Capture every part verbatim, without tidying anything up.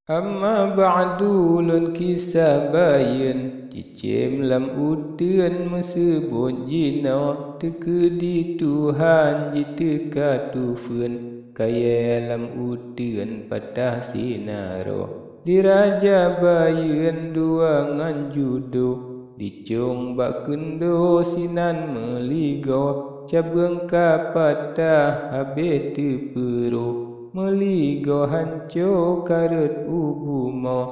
Amma ba'du, lôn kisah bayeuen, cicém lam uteuen meuseubot jinoe, teukeudi Tuhan jiteuka tufeuen, kayée lam uteuen patah sinaroe. Di raja bayeuen dua ngon judo, dicong bak keundo sinan meuligoe, cabeueng ka patah habéh teupeuro, meuligoe hanco ka rhot u bumoe.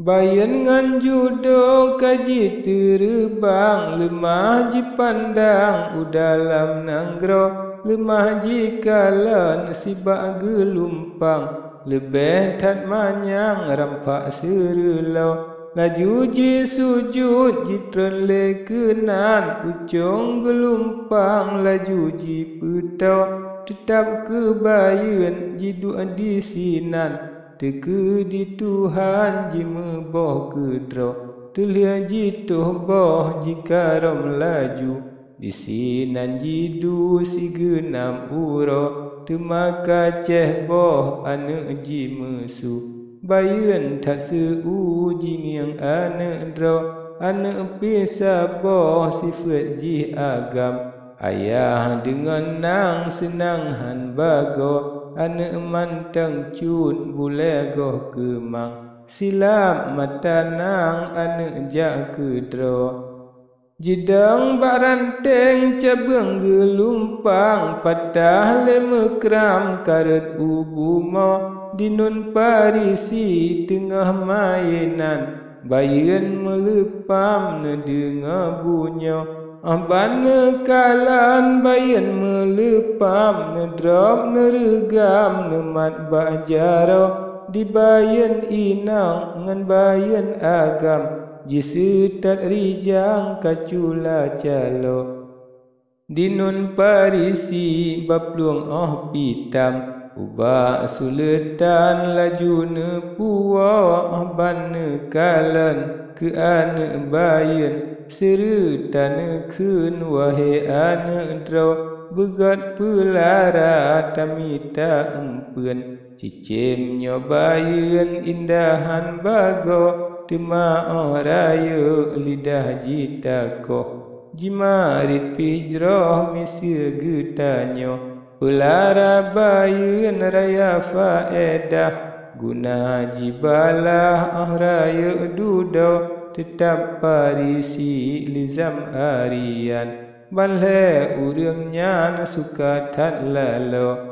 Bayeuen ngon judo ka jiteureubang, leumah jipandang u dalam nanggroe, leumah jikalon sibak geulumpang, leubeh that manyang rampak seureuloe. Laju jisujut jitreun lé keunan, ucong geulumpang laju jipeutoe, teutab keu bayeuen jiduek disinan. Teukeudi Tuhan jimeuboh keudroe, teulheueh jitoh boh jikarôm laju. Disinan jiduek sigeunam uroe, teuma ka céh boh aneuëk jimeusu. Bayeuen that seu-u jingieng aneuëk droe, aneuëk pih saboh sifeuet jih agam. Ayah deungon nang seunang han bagoe, aneuëk mantong cut bulée goh keumang. Silap mata nang aneuëk jak keudroe. Jidong bak ranteng cabeueng geulumpang, patah lé meukram ka rhot u bumoe. Di nun Farisi teungoh mayenan, bayeuen meuleupam neudeungoe bunyoe. Óh ban neukalon bayeuen meuleupam, neudrob neureugam neumat bak jaroe. Di bayeuen inong ngon bayeuen agam, jiseutôt rijang ka cula caloe. Di nun Farisi baplueng óh pitam, ubak suleutan laju neupuwoe. Óh ban neukalon keu aneuëk bayeuen, seureuta neukheun, wahé aneuëk droe, beugét peulara tamita eumpeuen. Cicém nyoe bayeuen indahan bagoe, teuma óh rayeuk lidah jih takoh. Jimarit pih jroh miseue geutanyoe. Peulara bayeuen raya faedah, guna jibalah óh rayeuk dudoe, teutab Farisi lizam arian. Ban lhée ureuëng nyan suka that laloe.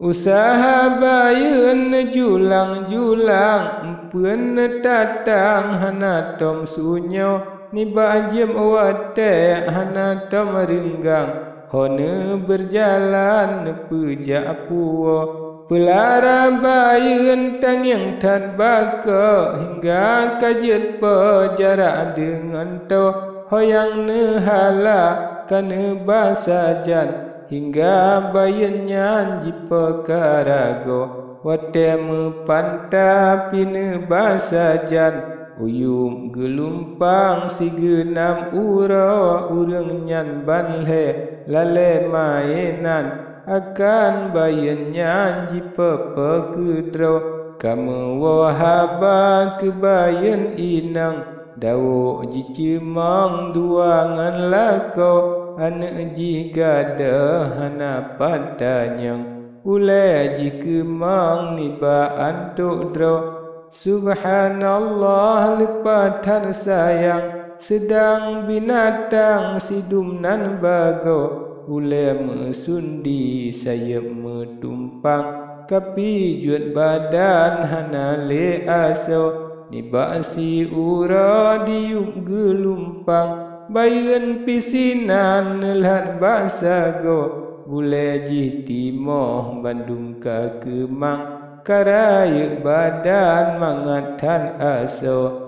Useuha bayeuen neujulang-julang, eumpeuen neutatang hana tom sunyoe, nibak jeuem watée hana tom reunggang, ho neubeujalan neupeujak puwoe. Peulara bayeuen tangieng that bakoe, hingga ka jeuet po jarak deungon toh, ho nyang neuhala ka neuba sajan. Hingga bayeuen nyan jipeukara goe. Watée meupanta pih neuba sajan, uyueb geulumpang sigeunam uroe, ureuëng nyan ban lhée lalée mayenan. Akan bayeuen nyan jipeupeu keudroe, ka meuwoe haba keu bayeuen inong. Dawok jiceumong dua ngon lakoe, aneuëk jih gadôh hana pat tanyong. Ulée jih keumong nibak antok droe. Subhanallah, leupah that sayang, seudang binatang sidum nan bagoe. Ulée meusundi sayeuep meutumpang, kapi jeuet badan hana lé asoe. Nibak siuroe diyueb geulumpang, bayeuen pih sinan neulat bak sagoe. Bulée jih timoh bandum ka keumang, ka rayeuk badan mangat that asoe.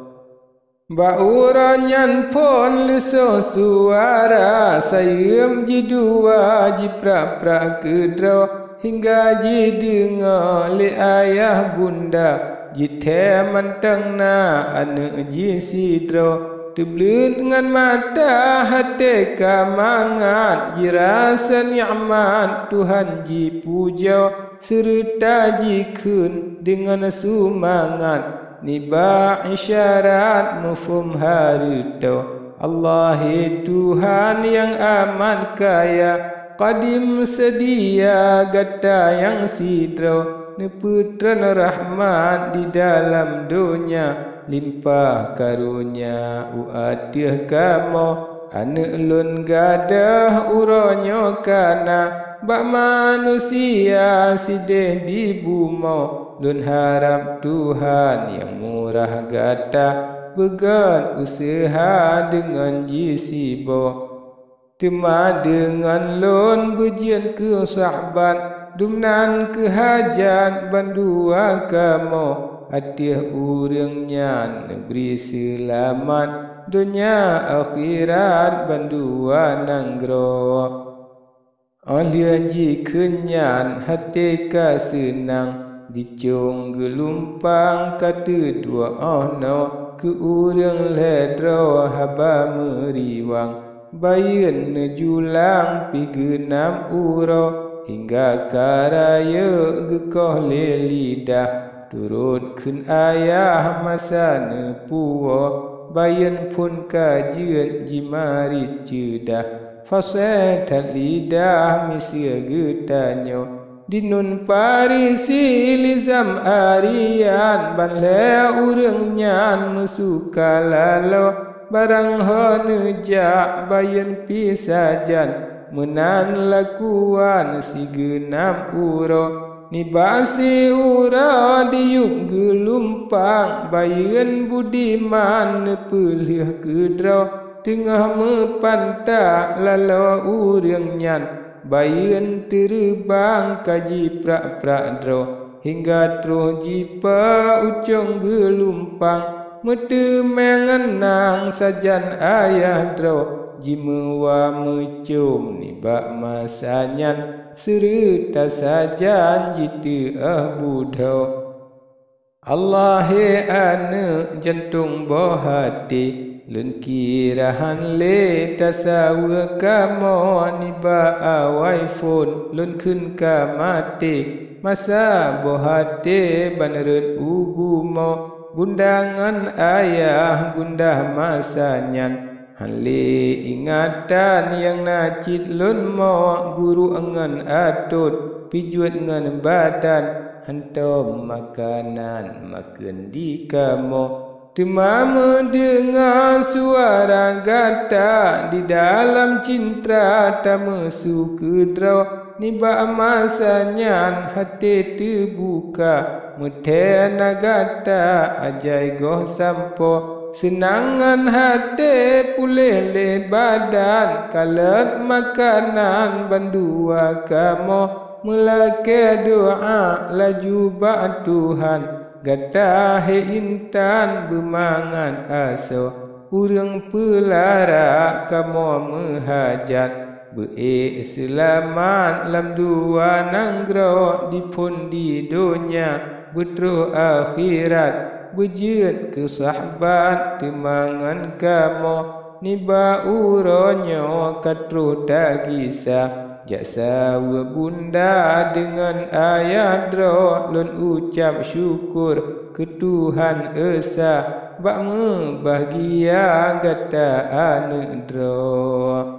Bak uroe nyan phon leusoh suara, sayeuem jidua jiprak-prak keudroe, hingga jideungoe lé ayah bunda, jithée mantong na aneuëk jih sidroe. Teubleuet ngon mata, até ka mangat, jirasa nikmat Tuhan jipujoe, seureuta jikheun deungon seumangat, nibak isyarat muphom hareutoe. Allah, he Tuhan nyang amat kaya, Qadim seudia gata nyang sidroe, neupeutreun rahmat di dalam donya, limpah karonya u ateueh kamoe. Aneuëk lôn gadôh uroe nyoe ka na, bak manusia sideh di bumoe. Lôn harab Tuhan nyang murah gata, beugét useuha deungon jisiboh. Teuma deungon lôn beujeuet keu sahabat, dumnan keu hajat bandua kamoe. Ateueh ureuëng nyan neubri seulamat, donya akhirat bandua nanggroe. Óh lheueh jikheun nyan, até ka seunang, jicong geulumpang ka teuduek óh noe, keu ureuëng lhée droe haba meuriwang. Bayeuen neujulang pih geunam uroe, hingga ka rayeuk geukoh lé lidah. Turot kheun ayah masa neupuwoe, bayeuen phon ka jeuet jimarit ceudah. Fasée that lidah miseue geutanyoe. Di nun Farisi lizam arian, ban lhée ureuëng nyan meusuka laloe. Barang ho neujak bayeuen pih sajan, meunan lakuan sigeunam uroe. Nibak siuroe diyueb geulumpang, bayeuen budiman neupeulheueh keudroe. Teungoh meupantak laloe ureuëng nyan, bayeuen teureubang ka jiprak-prak droe, hingga troh jipeucong geulumpang. Meuteumé ngon nang sajan ayah droe, jimeuwa meucom nibak masa nyan, seureuta sajan jiteuôh budhoe. Allah, he aneuëk jantong boh até, lôn kira hán lé tasaweue kamoe. Nibak awai phon lôn kheun ka maté, masa boh até ban rhot u bumoe. Bunda ngon ayah gundah masa nyan, hán lé ingatan nyang na cit lôn moe. Guruk ngon atot, pijuet ngon badan, hántom makanan makheun di kamoe. Teuma meudeungoe suara gata, di dalam cintra tameusu keudroe. Nibak masa nyan até teubuka, meuthée na gata ajai goh sampoe. Seunang ngon até puléh lé badan, kalot makanan bandua kamoe. Meulakée doá laju bak Tuhan, gata he intan beumangat asoe. Ureuëng peulara kamoe meuhajat, beu-ék seulamat lam dua nanggroe. Diphon di donya beutroh akhirat, beujeuet keu sahabat teuma ngon kamoe. Nibak uroe nyoe ka troh tagisa, jak saweue bunda deungon ayah droe. Lôn ucab syukur keu Tuhan Esa, bak meubahgia gata aneuëk droe.